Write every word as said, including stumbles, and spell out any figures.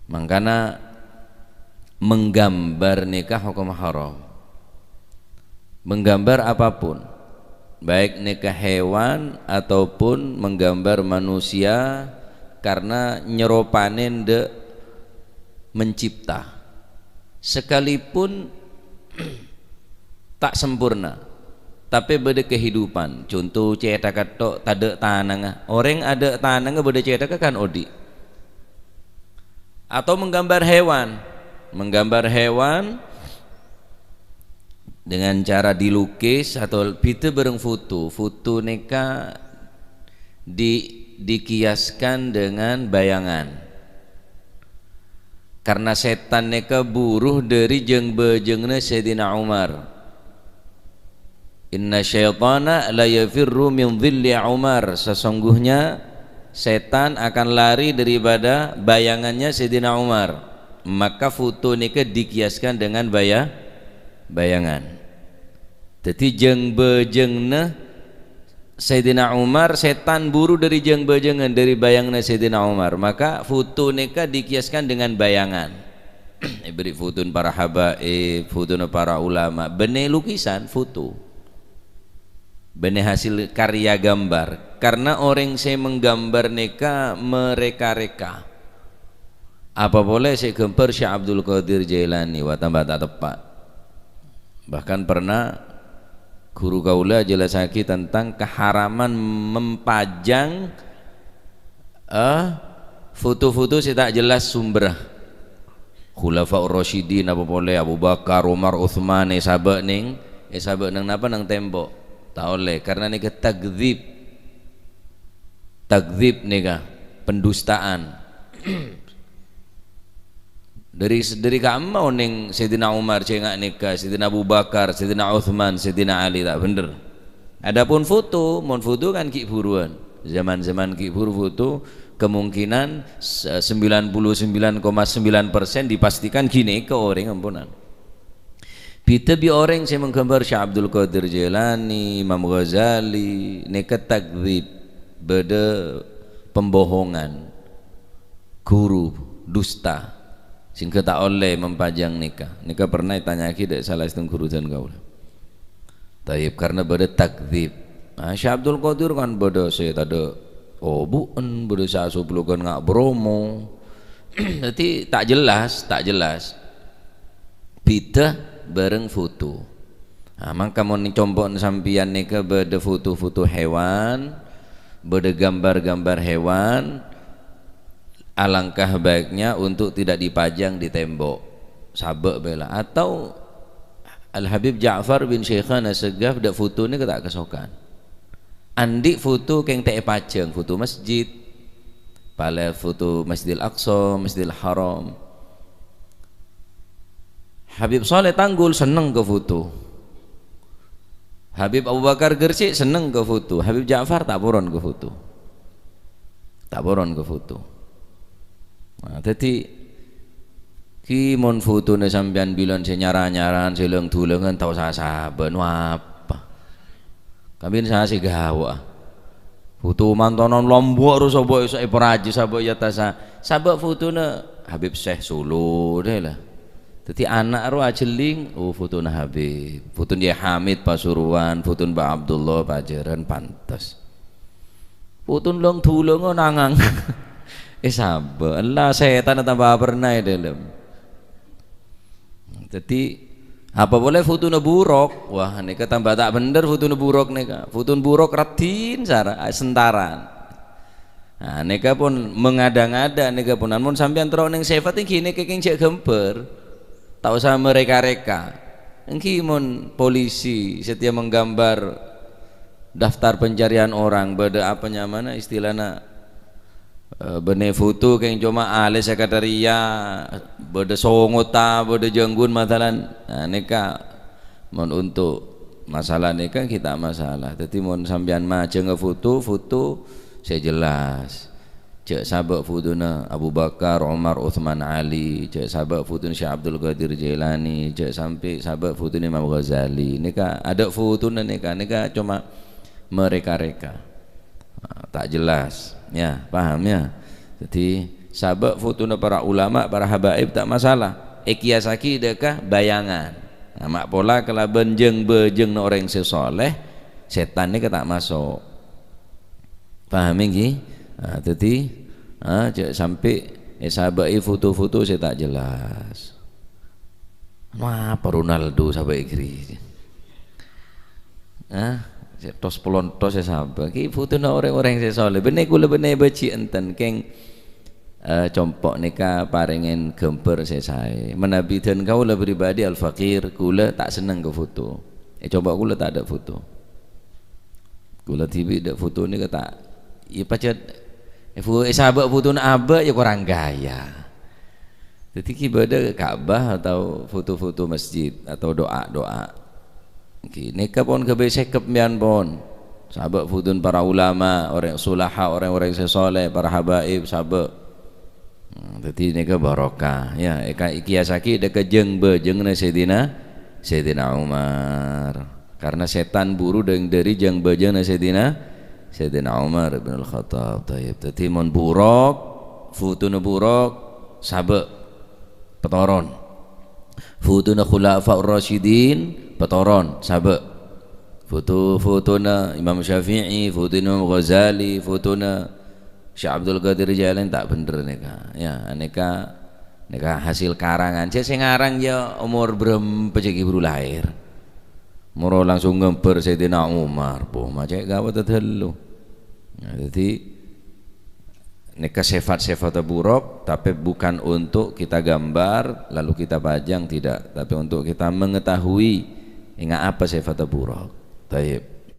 Mangkana menggambar nèka hokom haram. Menggambar apapun, baik nèka hewan ataupun menggambar manusia, karena nyeropanè ndak mencipta. Sekalipun ta' sempurna, tapè bâdâ kehidupan. Conto cèthagghâ tok, tadâ' tanangnga. Orèng adâ' tanangnga bâdâ cèthagghâ kan odi'. Atau menggambar hewan. Menggambar hewan dengan cara dilukis atau bhidhâ bhâreng foto. Foto nèka di-, dikiaskan dengan bayangan. Karena sètan nèka buru dâri jâng-bâjângnga Sayyidina Umar. "Inna syaitana la yafirru min dhilli Umar." Sesungguhnya setan akan lari daripada bayangannya Sayyidina Umar. Maka foto nèka dikiaskan dengan baya-, bayangan. Dhâddhi jâng-bâjângnga Sayyidina Umar, setan buru dâri jâng-bâjângnga, dâri bayanganna Sayyidina Umar. Maka foto nèka dikiaskan dengan bayangan. Èberri' fotona para habaib, fotona para ulama. Bânnè lukisan, foto. Bânnè hasil karya gambar. Karena orèng sè menggambar nèka mereka-reka. Apa polè sè èghâmbhâr Syekh Abdul Qadir Jailani, wah, tamba ta' teppa'. Bahkan pernah guru kaulâ ajelassaghi tentang keharaman mempajang, eh, foto-foto sè ta' jelas sumberra. Khulafaur Rasyidin apa polè, Abu Bakar, Umar, Utsman, èsabâ' nèng, èsabâ' nèng napa, nèng tembok. Ta' ollè, karena nèka takdzib. Takdzib nèka, pendustaan. Dâri, dâri ka'emma onèng Sayyidina Umar cè' nga' nèka, Sayyidina Abu Bakar, Sayyidina Utsman, Sayyidina Ali, ta' bhender. Adapun foto, mon foto kan ghi' buruwân. Zaman-zaman ghi' buru foto, kemungkinan se-, sembilan puluh sembilan koma sembilan persen dipastikan ghi' nèka orèng amponan. Bhidhâ bi' orèng sè menggambar Syekh Abdul Qadir Jailani, Imam Ghazali, nèka takdzib, bâdâ pembohongan, guru dusta, sehingga ta' ollè mempajang nèka. Nèka pernah ètanya'aghi dâ' sala sèttong guru dân kaulâ. Tayyib, karena bâdâ takdzib. Nah, Syekh Abdul Qadir kan bâdâ sè tadâ' obu'en, bâdâ sè asoplogan nga' bromo. Dhâddhi ta' jelas, ta' jelas. Bhidhâ bhâreng foto. Nah, mangka mon è compo'na sampèyan nèka bâdâ foto-foto hewan, bâdâ gambar-gambar hewan, alangkah baiknya untuk tidak dipajang di tembok. Sabâ' bhâi la. Atau Al-Habib Ja'far bin Syaikhana Segaf dâ' foto nèka ta' kasokan. Andi' foto kèng ta' èpajâng, foto masjid, palè foto Masjidil Aqsa, Masjidil Haram. Habib Saleh Tanggul senneng ka foto. Habib Abu Bakar Gresik senneng ka foto. Habib Ja'far ta' poron ka foto. Ta' poron ka foto. Nah, dhâddhi, ghi mon fotona sampèyan bilân sè nyara-nyaran, sè lèng-dhulèngan, ta' osa sabâ', nu apa? Kabbhi sè ghâbây. Foto mantonan lombok ro sabâ' èso èparajhi sabâ' è attassa. Sabâ' fotona Habib Syekh Solo, dâ' la. Dhâddhi ana' ro ajhelling, oh, fotona Habib. Fotona Yai Hamid Pasuruan, fotona Mbah Abdullah Pajaran, pantes. Fotona lèng-dhulèngan nangang. Eh, sabâ'. Ella sètanna tamba pernah è dâlem. Dhâddhi, apa polè fotona burok? Wah, nèka tamba ta' bhender fotona burok nèka. Fotona burok raddhin sara-, sentaran. Nah, nèka pon mengada-ngada nèka pon. Mon sampèyan terro nèng sèfat ènggi nèka kèng jhâ' ghâmbhâr. Ta' osa marèka-rèka. Ènggi mon polisi setiap menggambar daftar pencarian orang, bâdâ apa nyamana istilahna, eh, bânnè foto kèng coma ahli sekretariat, bâdâ songotta, bâdâ jângghun masalan. Nah, nèka mon untuk masalah nèka ghi' ta' masalah. Dhâddhi mon sampèyan majângnga foto, foto sè jelas. Jhâ' sabâ' fotona Abu Bakar, Umar, Utsman, Ali, jhâ' sabâ' fotona Syekh Abdul Qadir Jailani, jhâ' sampè' sabâ' fotona Imam Ghazali. Nèka adâ' fotona nèka, nèka coma marèka-rèka. Ah, ta' jelas. Ya, paham ya? Dhâddhi, Sabâ' fotona para ulama, para habaib ta' masalah. Èkèyassaghi dâ' ka bayangan. Nah, ma' pola kalabân jâng-bâjângnga orèng sè soleh, sètan nèka ta' maso'. Paham ngghi? Nah, dhâddhi, ah, jhâ' sampè' èsabâ'i foto-foto sè ta' jelas. Wah, apa Ronaldo sabâ'i ghi. Ah, sè tos-pelontos sè sabâ'. Ki fotona orèng-orèng sè soleh. Bânnè kaulâ bânnè bâji' enten, kèng, eh, compo' nèka parèngè ghâmbhâr sè saè. Manabi dân kaulâ pribadi al-faqir, kaulâ ta' senneng ka foto. È compo' kaulâ tadâ' foto. Kaulâ dhibi' dâ' foto nèka ta', iyâ pajhât, è fo-, èsabâ' fotona abâ' iyâ korang ghâjâ. Dhâddhi ghi' bâdâ Ka'bah atau foto-foto masjid atau doa-doa. Ghi, nèka pon ghâbây sèkep mèyan pon. Sabâ' fotona para ulama, orèng sulaha, orèng-orèng sè soleh, para habaib, sabâ'. Hmm, dhâddhi nèka barokah. Iyâ, èka-, èkèyassaghi dâ' ka jâng-bâjângnga Sayyidina, Sayyidina Umar. Karena sètan buru dâ-, dâri jâng-bâjângnga Sayyidina, Sayyidina Umar bin Al-Khattab. Thayyib. Dhâddhi mon burok, fotona burok, sabâ'. Patoron. Fotona Khulafaur Rasyidin, patoron, sabâ'. Foto-fotona Imam Syafi'i, fotona Imam Ghazali, fotona Syekh Abdul Qadir Jailani, ta' bhender nèka. Iyâ, nèka, nèka hasil karangan. Jhâ' sè ngarang iyâ omor bârâmpa jhâ' ghi' buru laèr. Moro langsung ghâmbhâr Sayyidina Umar. Boh, ma' cè' ghâbây tadâ' lu. Nah, dhâddhi, nèka sifat-sifat buruk, tapi bukan untuk kita gambar, lalu kita pajang, tidak. Tapi untuk kita mengetahui, ènga' apa sifat buruk. Tayyib.